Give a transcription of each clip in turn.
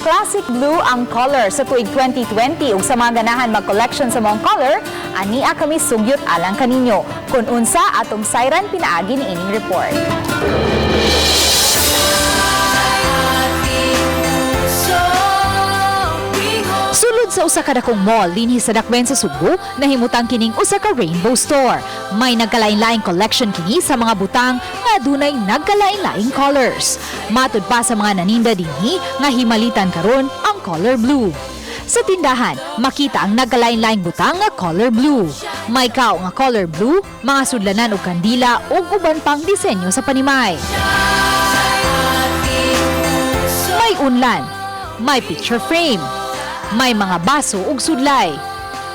Classic blue ang color sa tuig 2020 ug sa mga ganahan mag-collection sa maong color, ania kami sugyot alang kaninyo. Kung unsa atong sayran pinaagi ni ining report. Sulod sa usa ka dakong mall dinhi sa Dakbayan sa Sugbo, nahimutang kining usa ka rainbow store. May nagkalain-laing collection kini sa mga butang nga adunay nagkalain-laing colors. Matud pa sa mga naninda dinhi nga himalitan karon ang color blue. Sa tindahan, makita ang nagkalain-laing butang nga color blue. May kao nga color blue, mga sudlanan og kandila ug uban pang disenyo sa panimay. May unlan, may picture frame, may mga baso ug sudlay.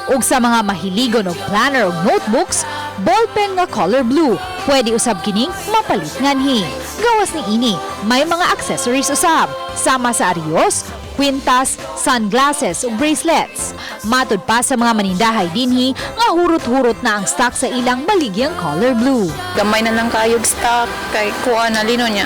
Ug sa mga mahiligon og planner ug notebooks, ballpen nga color blue, pwede usab kining mapalit nganhi. Gawas ni ini, may mga accessories usab, sama sa ariyos, kwintas, sunglasses ug bracelets. Matud pa sa mga manindahay dinhi nga hurot-hurot na ang stock sa ilang baligyang color blue. Gamay na lang kaayog stock kay kuha na lino niya.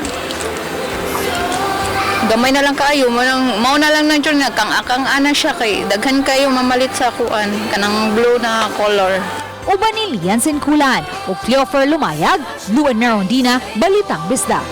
Gamay na lang kaayo mo nang mao na lang nang nga kang akang ana siya kay daghan kayo mamalit sa kuan kanang blue na color. Uban ni Lian Sinkulan ug Cleofer Lumayag, Blue and Merondina, Balitang Bisdak.